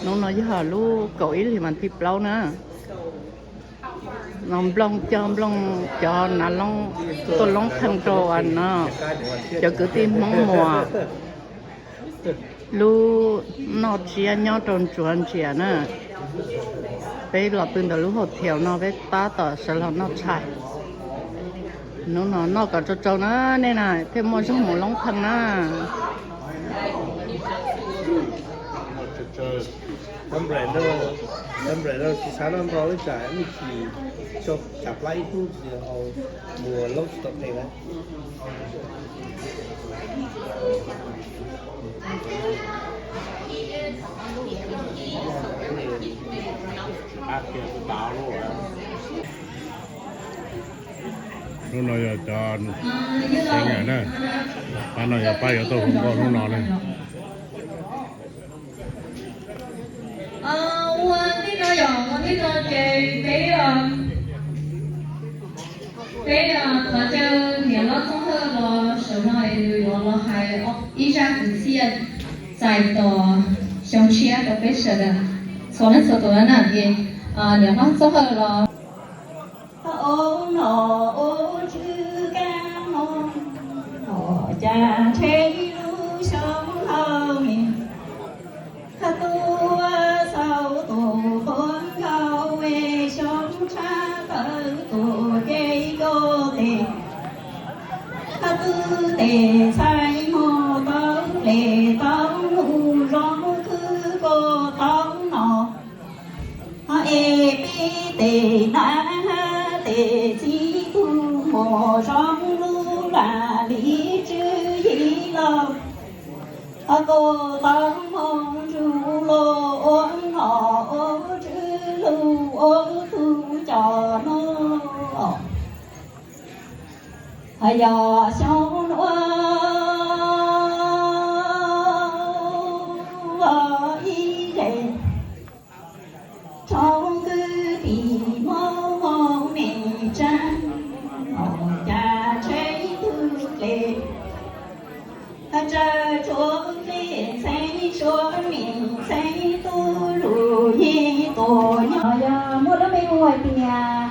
Hnub no yog lub kaum ib hlis mas thib plaub na. No nplooj coj nplooj cov nav loob tuaj loob pheej rau no cov kwv tij Hmoob Muas lub noj tsiab nyob rau Ntsuav Ntsias na. Peb los pw ntawm lub hau thiaus no peb tab tom sawv los noj tshais. Hnub no noj kom tsau tsau na, nej na thiaj muaj zog mus loob pheej na. Tsis xav noj ntau ib tsam ib chim tsam plab ib hnub tsis tau mus loob tsis tau pheej na. Hnub no yog cov xeev na, pab no yog pab yuav tau hu nkauj hnub no na. Ua tib no yom, ua tib no ces peb, peb thov caw niam hlob Txooj Hawj los saum no es nws yuav los hais ib zaj kwv txhiaj txais tos xyoo tshiab rau peb sawv daws txhua leej txhua tus na ces niam hlob Txooj Hawj los. Ua nom ua tswv kab mob, nom cas ntshe ib lub xyoo hlau mis. Koj tuaj xaus tus quav nkauj es xyoo tshaj tawm tus ces koj tes, koj twb tes ntxhais hmo tau ples tau mus zoo khwv koj tau nom. Es peb tes nab tes txiv tub muam zoo lub lam li tswv yim los, koj tau hmoo ntsug los ua nom ua tswv los ua tug coj no. Yog xyoo nuav ib le rau kwv tij Hmoob mej tsaab, cas ntshe ib tug le tsaws tshuav le ntxhee suav mej ntxhee tub lug yig tuaj nyob. Yog muaj lub npe hu hais tias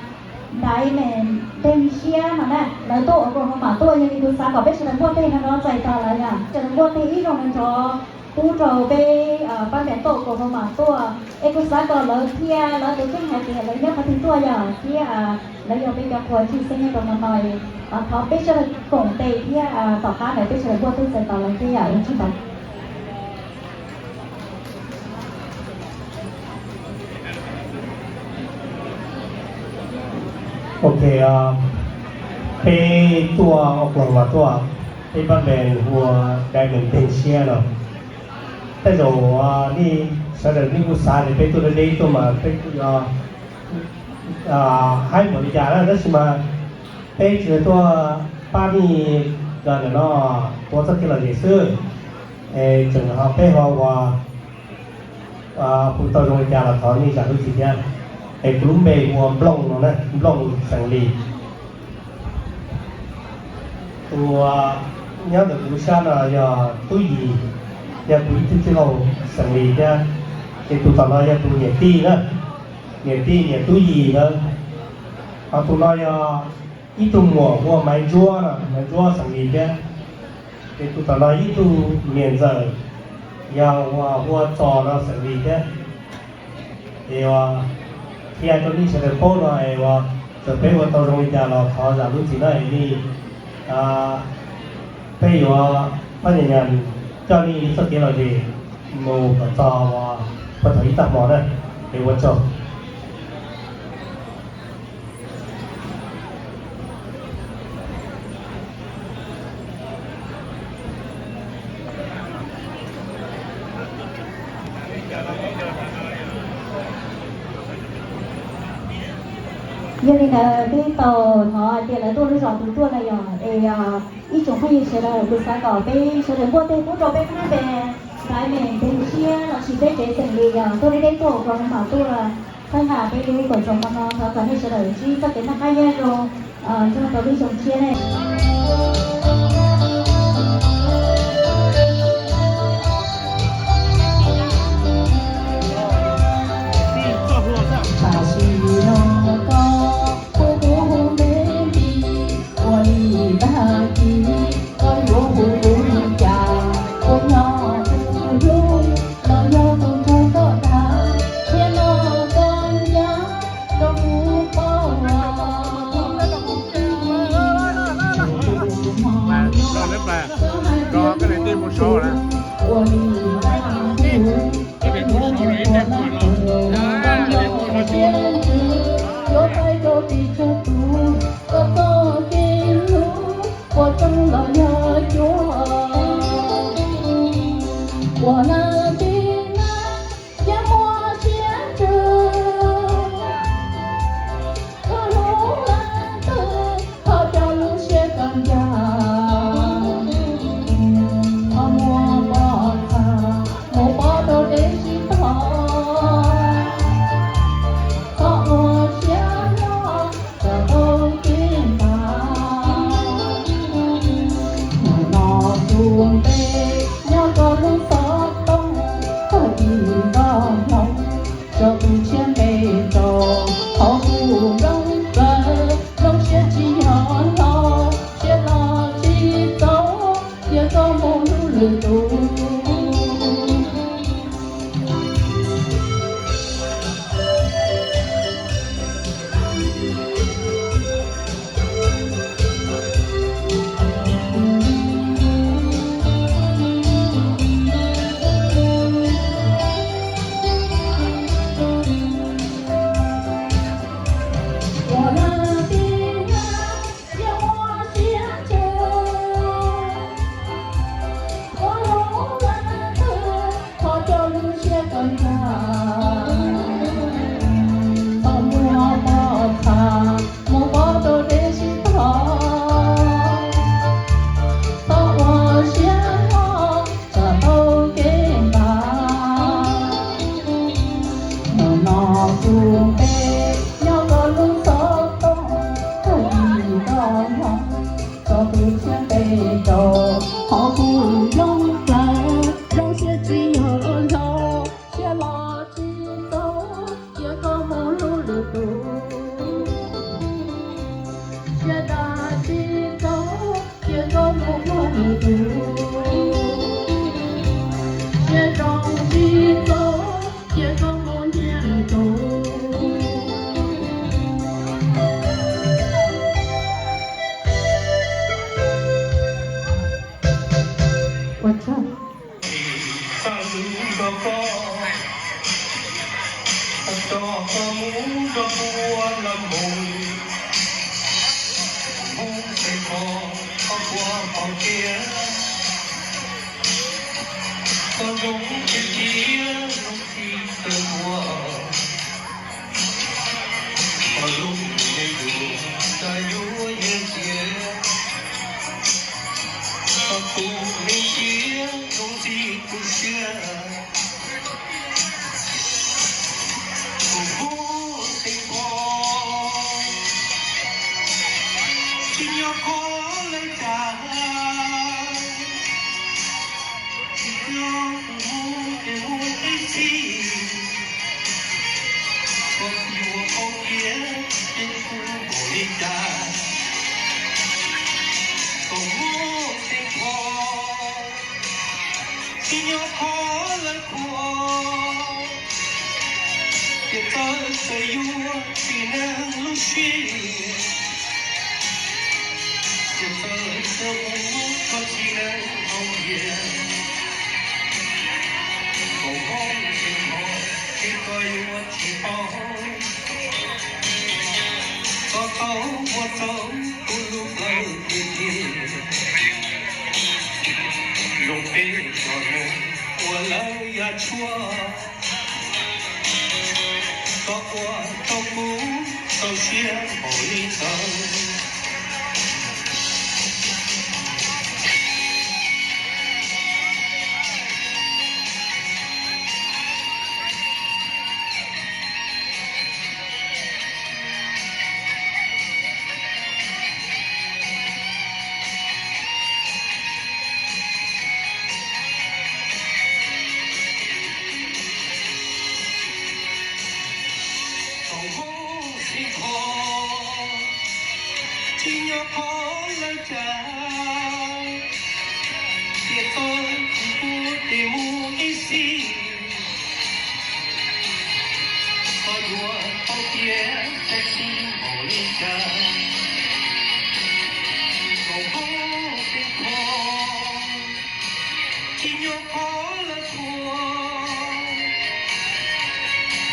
Ntaiv Meem Nteeg Siab no na, lawv tuaj ua kaus hmoov mam tuaj, yog li kuv xav kom peb sawv daws npuaj teg no rov txais tos lawv yom, sawv daws npuaj teg ib zaug no nrov pub rau peb pab ntees tuaj ua kaus hmoov mam tuaj. Es kuv xav kom lawv thiab lawv tus kheej hais tias lawv nyob qhov twg tuaj yog thiab lawv yog peb cov qhua tshwj xeeb nyob rau no no, thov peb sawv daws koom tes thiab tom qab ntawd peb sawv daws npuaj teg txais tos lawv thiab yom, ua tsaug ntau. Ok, peb tuaj ua kaus hmoov mam tuaj, peb pab npe hu ua Ntaiv Meem Nteeg Siab no. Tej zaum nej sawv daws nej kuj xav tias peb tuaj deb deb tuaj mas peb kuj yog haib npaum li cas na, tab sis mas peb tsuas tuaj pab nej los ntawm no tuav txoj kev lom zem xwb. Es tseem ho peb ho ua hu tau zoo li cas los thov nej zam lub txim thiab. Es kuv lub npe hu ua Nplooj no na, Nplooj Xeem Lis. Tus nyob ntawm kuv sab no yog Tub Yis, yog kuv ib tug tij laug Xeem Lis thiab. Ces tus tom no yog tus niam tij na, niam tij niam Tub Yis ntawd. Ho tus no yog ib tug muam hu ua Maiv Ntsuab no, Maiv Ntsuab Xeem Lis thiab. Ces tus tom no ib tug niam ntxawm yog hu ua Txos no Xeem Lis thiab. Es uas qhia rau nej sawv daws paub no es uas txawm peb ua tau zoo li cas los thov zam lub txim na es nej, peb yuav pab nyas nyas coj nej txoj kev lom zem mus kom txog uas puag thaum ib tag hmo na. Es ua tsaug. Yog li ntawd peb tau hnov hais tias lawv tuaj lub zos twg tuaj na yog es ib tsoom phooj ywg sawv daws kuv xav kom peb sawv daws npuaj teg pub rau peb lub npe Ntaiv Meem Nteeg Siab lossis peb tsev Xeem Lis yog tuaj deb deb tuaj ua kaus hmoov mam tuaj. Thaum no peb lub koom txoos hmo no thov kom nej sawv daws ntsib txoj kev noj qab nyob zoo, nrog rau lub xyoo tshiab ne. Ua tsaug. Txawj hlub nrog koj, txawj tso koj mus nrog kuv ua laj moos. Hmoob xeem Thoj, koj puas paub tias koj zoo tiag tiag zoo txij tawm ntua. Koj lub neej dua txaj yuav nyiam tiag, koj tus neeg tiag zoo txij kuv siab. Tus Hmoob xeem Thoj, tsis nyob qhov lawv cas, tsis nyob tus Hmoob ces Hmoob ib txhis. Koj tsis yuav paub tias ces kuv npaum li cas. Tus Hmoob xeem Thoj, tsis nyob qhov lawv qhuas, ces txawj txawj yuav txiv neej lub siab. Ces txawj txawj ua koj txiv neej haus npias. Tus Hmoob xeem Thoj, ces koj yuav tsis paub, koj tau ua txaus kuv lub plawv tiag tiag. Zoo peb cov neeg uas lawv yav tshuab, koj ua rau kuv txaus siab npaum li ntawd. Tus Hmoob xeem Thoj, tsis nyob qhov lawv cas, ces koj tsis pub ces mus ib txhis. Koj yuav paub tias txaus siab npaum li cas. Tus Hmoob xeem Thoj, Nyob qhov lawv thuam,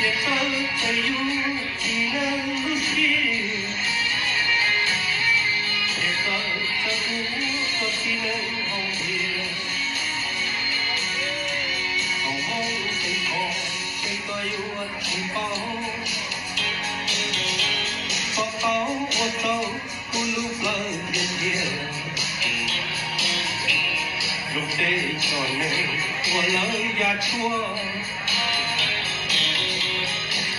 niam ntxawm txawm yus txiv neej lub siab, niam ntxawm txawm kuv txoj txiv neej hauv tiag, hauv Hmoob tseem kho, tseem tau yuav tsis paub, txog tau ua tau kuv lub plawv tiag tiag. Zoo tej txom nyem uas lawv ya tshuaj,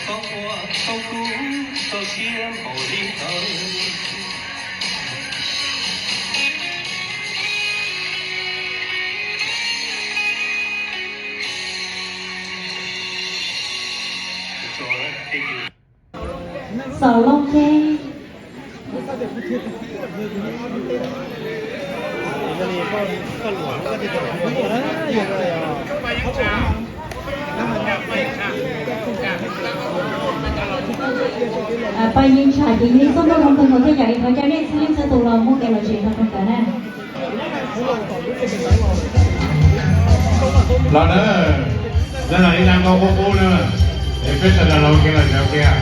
txhob ua tau kuv txoj sia npaum li ntawd. Xaus Looj Ceeb. Pab Yeej Tsham ces yog ib txoj nkauj zoo kawg nkaus thiab yom, es thov cov nej txhua leej txhua tus los muab kev lom zem nrog rooj kawm na. Los na, no los ib zaj nkauj qub qub na, es peb sawv daws los ua ke los zov kiag.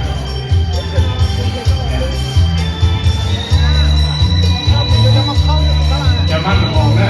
Cov mab noo na.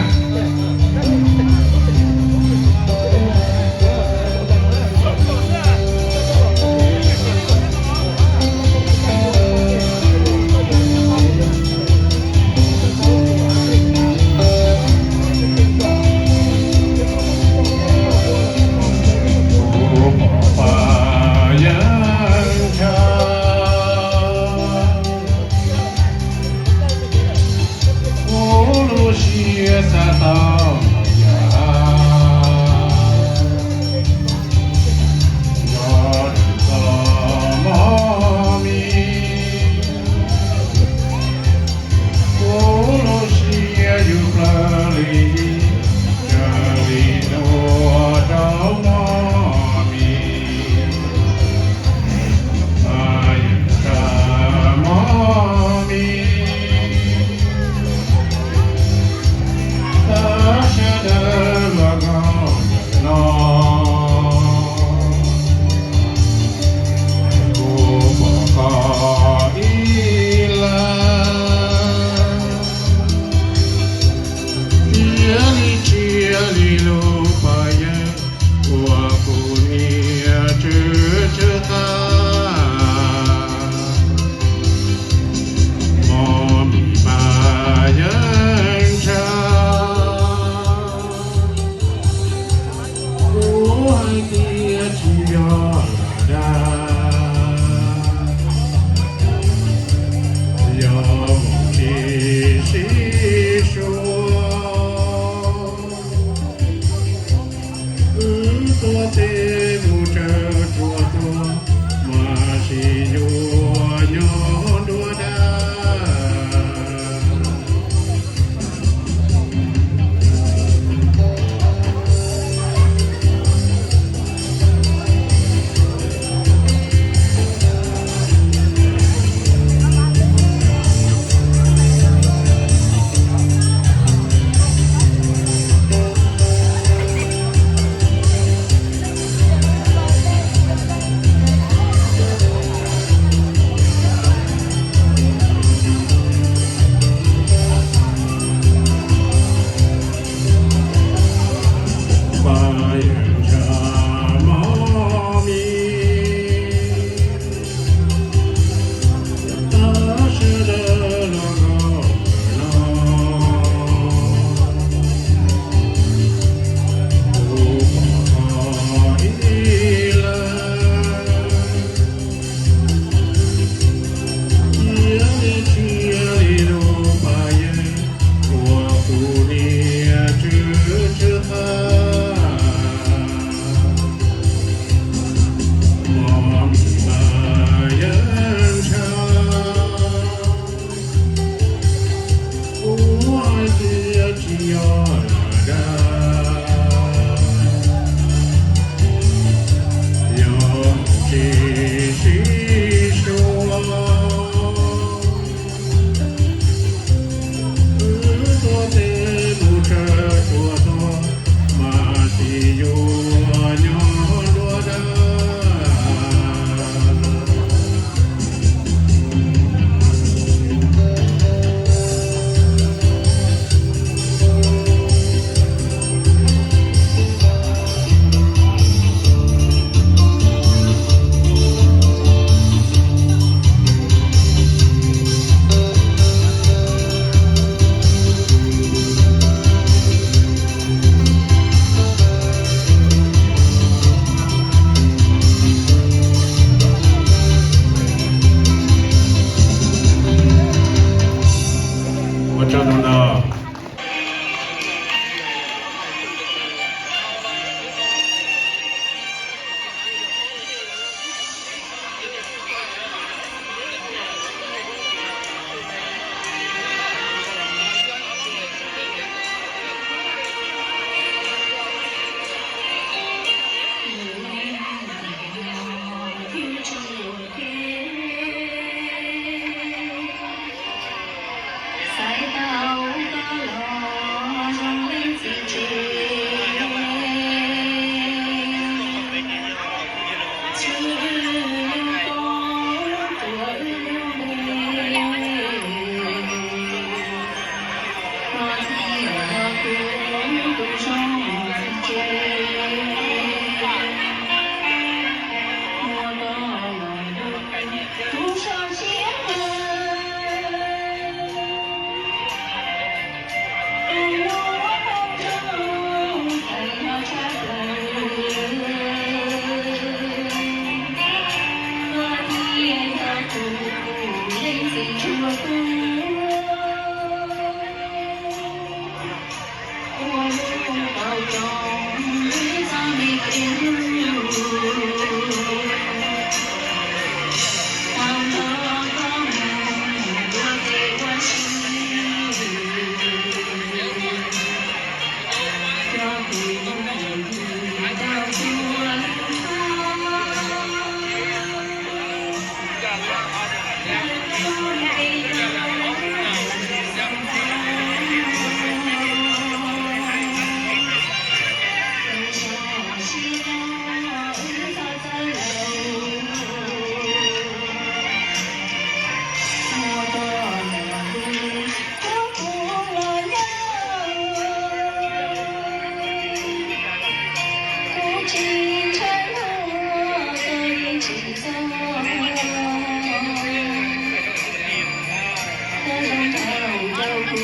Kuv,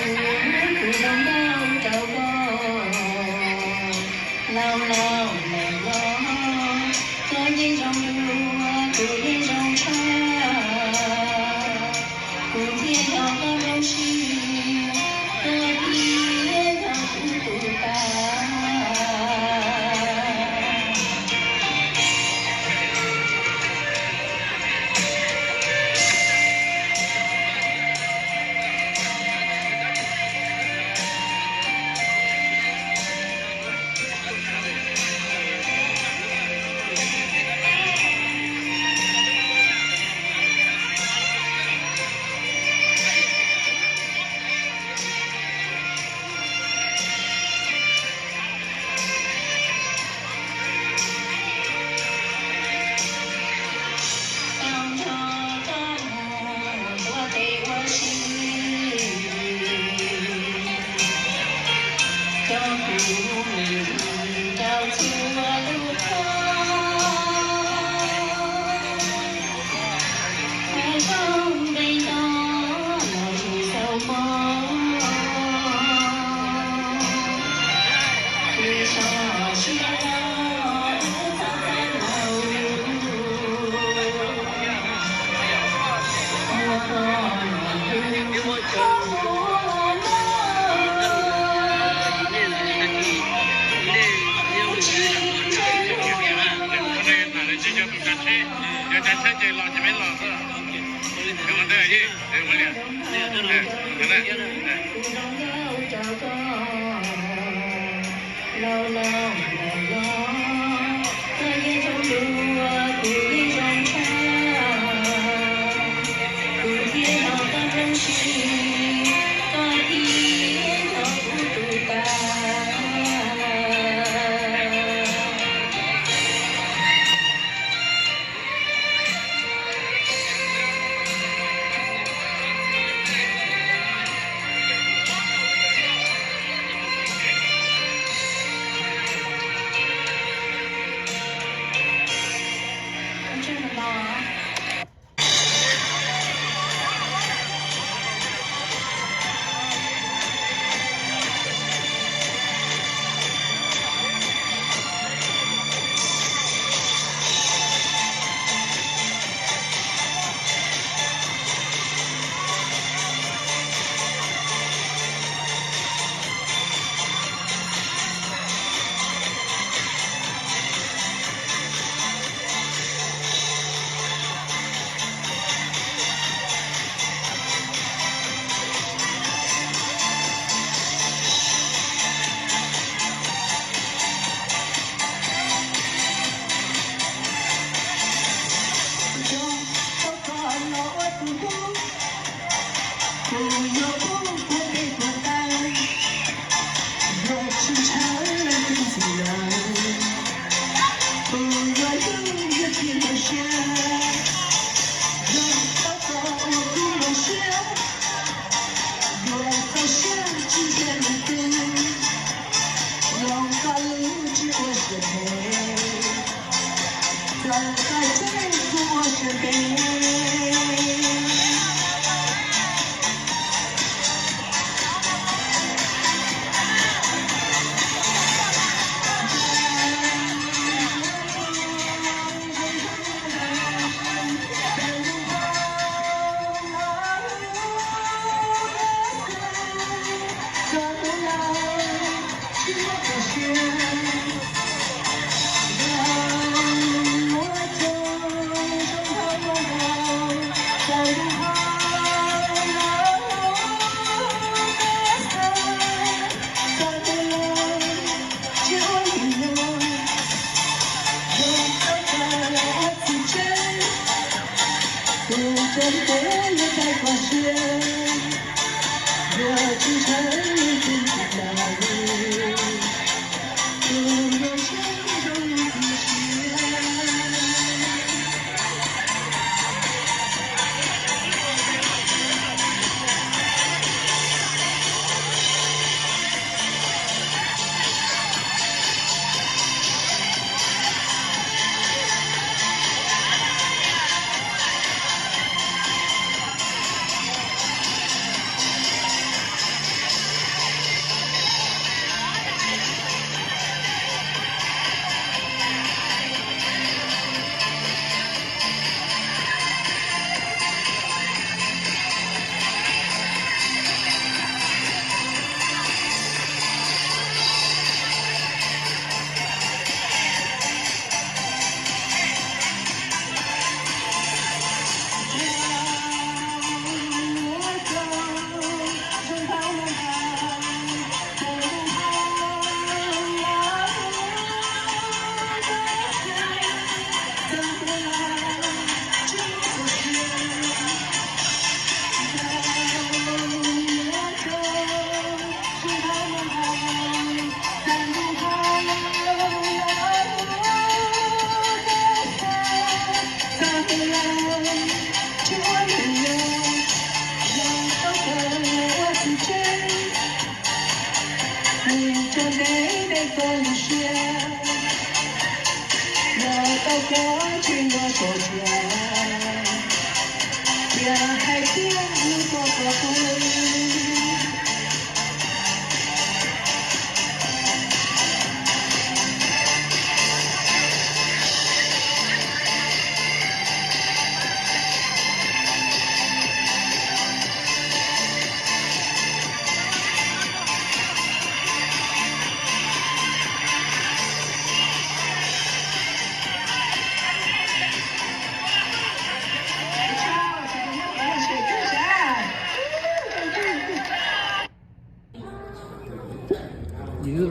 kuv zoo nkauj rau koj, laus laus lawm los, koj yeej zoo dua, kuv yeej zoo tshaj. Kuv thiaj yog koj nruab siab, koj thiaj yog kuv tus paj. Tau nrog koj mus ua teb ua si, coj kuv mus rau txhua lub zos. Hais tau npe nto los yus xav pom, lwm zos siab loj wb txhob txhawj laus. Laus laus lawm los, koj yeej zoo dua, kuv yeej zoo tshaj. Kuv thiaj yog koj nruab siab, koj thiaj yog kuv tus paj. Kuv yuav pub kuv peb kuv taw, yuav tsis ntshaw leej twg ntxim lawm. Kuv yuav hlub yuav tsis npau siab, yuav tau txog uas kuv npau siab, yuav txaus siab tsis ntiag leej twg, hloov koj lub tsis ua siab phem, txawm koj tseg kuv ua siab ntev.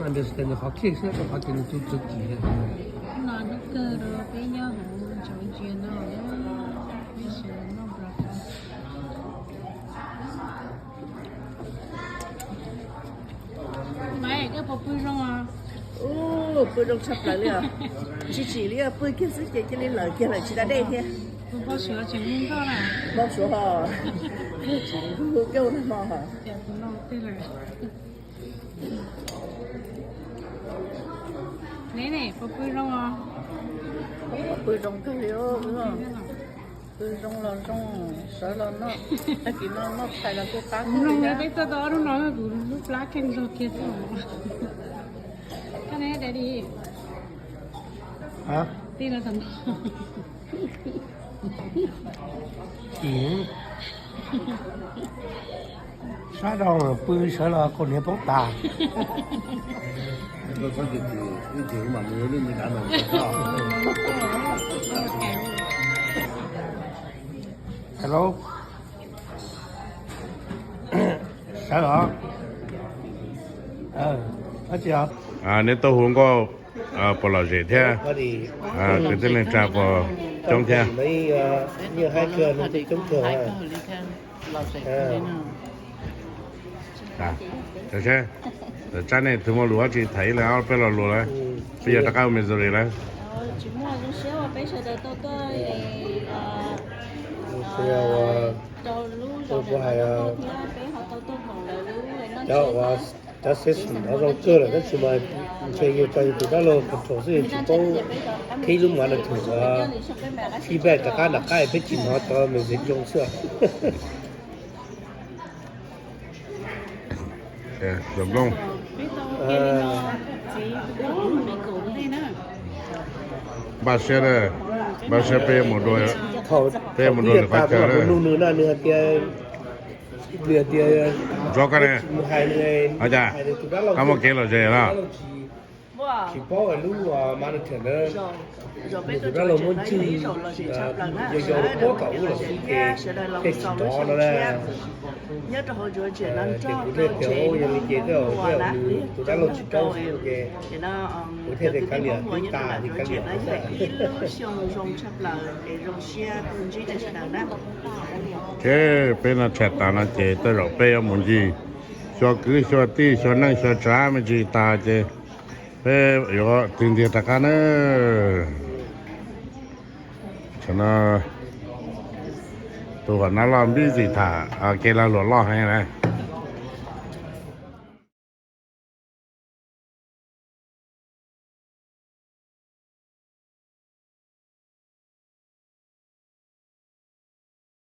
Understand nws qhov khej xwb, rau qhov tias nws tus txwv kim. No hnub kawg rau peb nyob hauv Georgia no, peb sawv daws noj breakfast. Maiv, koj puas pw zoo os? Ub, pw zoo tshaj plaws li os. Tsis tsim li os, pw kiag xwb ces cia li lawm kiag lawm tsis da dej thiab. Npau suav tseem hu nkauj na. Npau suav ho. Hu nkauj na ho. Cas kuv no tej lawm. Neb ne, puas pw zoo os? Pw zoo kawg li. Pw zoo los zoo, sawv los noj, tag kis no noj tshais los kuj qab. Kuv mloog li peb tuaj tau ob hnub no kuv lub plab kheej zog kiag xwb. Koj ne, daddy? Tij laug tom no. Sab dau pw sawv los kaus hniav poob tas. Hello. Sawv los. Dab tsi os? Neb tuaj hu nkauj puas lom zem thiab? Kwv tij neej tsa puas coob thiab? Txawm tsab nej tus muaj lus dab tsi tham ib leeg ob peb lo lus lawm, peb yuav rov qab ua Missouri lawm. Cov session no zoo kawg lawm tab sis mas ntshe yog tso yus tus dab laug control xwb, yus tsis paub qhib lub monitor uas feedback rov qab nram qab peb tsis hnov cov message zoo xwb. Npaj siab, npaj siab peb mus dua, peb mus dua lwm qhov chaw na. Nug nws na, nws hais tias, nws hais tias, Ntsuag koj ne, hais cas koj muaj kev lom zem los? Tsis paub lub monitor ntawd, nws tus dab laug muab ntswj yau yau rau puag tom ub los xwb ces tej tsis rov no na. Ces kuv thiaj tias yog li ces tej zaum nws tus dab laug tsis paub xwb ces kuv thiaj tias kav liam, twb tas ces kav liam xwb. Ces peb no tshem tas no ces tej zaum peb yuav mus ncig xyuas kwv xyuas tij xyuas neej xyuas tsav me ntsis tas ces peb yuav tig ntiag rov qab na. Tam no tus uas nab loj busy tham kev lag luam loj heev na.